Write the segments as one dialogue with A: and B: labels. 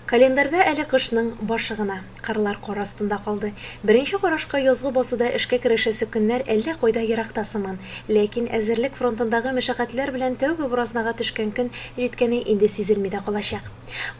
A: Календарьда әле кышның башы гына. Кырлар кар астында калды. Беренче карашка язгы басуда эшкә керешәсе көннәр әллә кайда еракта сыман. Ләкин әзерлек фронтындагы мәшәкатьләр белән тәүге буразнага төшкән көн җиткәне инде сизелми дә калачак.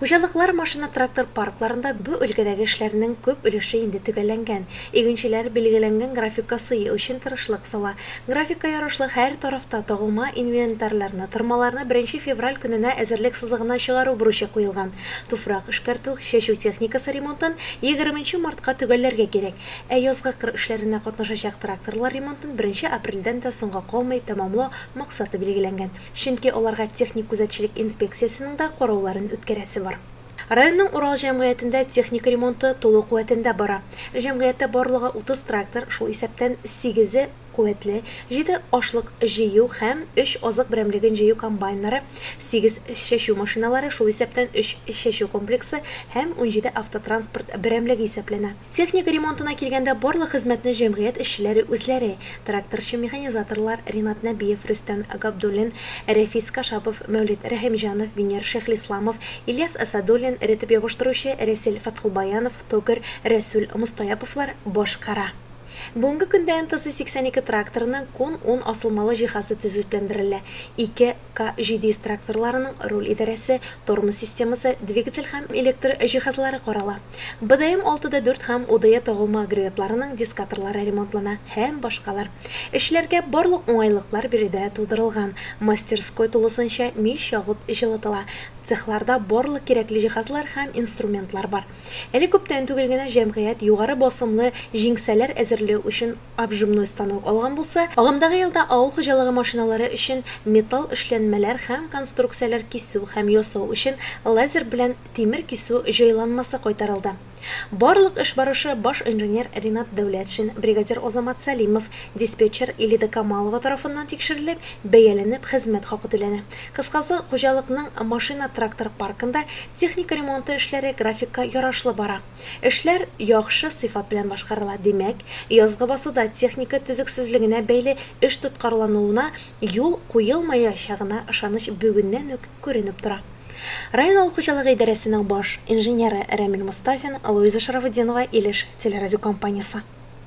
A: Хуҗалыклар машина-трактор паркларында бу өлкәдәге эшләрнең күп өлеше инде төгәлләнгән. Игенчеләр билгеләнгән графикка сыю өчен тырышлык сала. Графикка ярашлы һәр тарафта тагылма инвентарьларны, тырмаларны беренче февраль көненә әзерлек сызыгына чыгару бурычы куелган. Туфрак эшкәртү, чәчү техникасы ремонтын егерменче мартка төгәлләргә кирәк. Ә язгы кыр эшләренә катнашачак тракторлар ремонтын беренче апрельдән дә соңга калмый тәмамлау максаты билгеләнгән. Чөнки аларга техник күзәтчелек инспекциясенең дә карауларын үткәрәсе бар. Районның Урал җәмгыятендә техника ремонты тулы куәтендә бара. Җәмгыятьтә барлыгы 30 трактор, шул исәптән сигезе куәтле, җиде ашлык җыю һәм өч азык берәмлеген җыю комбайннары, сигез чәчү машиналары, шул исәптән өч чәчү комплексы һәм 17 автотранспорт берәмлеге исәпләнә. Техника ремонтына килгәндә, барлык хезмәтне җәмгыять эшчеләре үзләре, тракторчы-механизаторлар Ринат Нәбиев, Рөстәм Габдуллин, Рәфис Кашапов, Мәүлет Рәхимҗанов, Венер Шәйхлисламов, Ильяс Асадуллин, эретеп ябыштыручы Рәсил Фәтхулбаянов, токарь Рәсүл Мостаяповлар башкара. Бүгенге көндә МТЗ 82 тракторының кон ун асылмалы җиһазы төзекләндерелә, ике К 700 тракторларының руль идарәсе, тормоз системасы, двигатель һәм электр җиһазлары карала. БДМ 6 да 4 һәм УДЕ тагылма агрегатларының дискаторлары ремонтлана һәм башкалар. Эшчеләргә барлык уңайлыклар биредә тудырылган. Мастерской тулысынча мич ягып җылытыла. Цехларда барлык кирәкле җиһазлар һәм инструментлар бар. Әле күптән түгел генә җәмгыять югары басымлы җиңсәләр әзерләү өчен обжимной станок алган булса, агымдагы елда авыл хуҗалыгы машиналары өчен металл эшләнмәләр һәм конструкцияләр кисү һәм ясау өчен лазер белән тимер кисү җайланмасы кайтарылды. Барлык эш барышы баш инженер Ринат Дәүләтшин, бригадир Азамат Сәлимов, диспетчер Илида Камалова тарафыннан тикшерелеп, бәяләнеп, хезмәт хакы түләнә. Кыскасы, хуҗалыкның машина-трактор паркында техника ремонты эшләре графикка ярашлы бара. Эшләр яхшы сыйфат белән башкарыла, димәк, язгы басуда техника төзексезлегенә бәйле эш тоткарлануына юл куелмаячагына ышаныч бүгеннән үк күренеп тора. Район авыл хуҗалыгы идарәсенең баш инженеры Рәмил Мостафин, Луиза Шарафутдинова, Илеш телерадиокомпаниясе.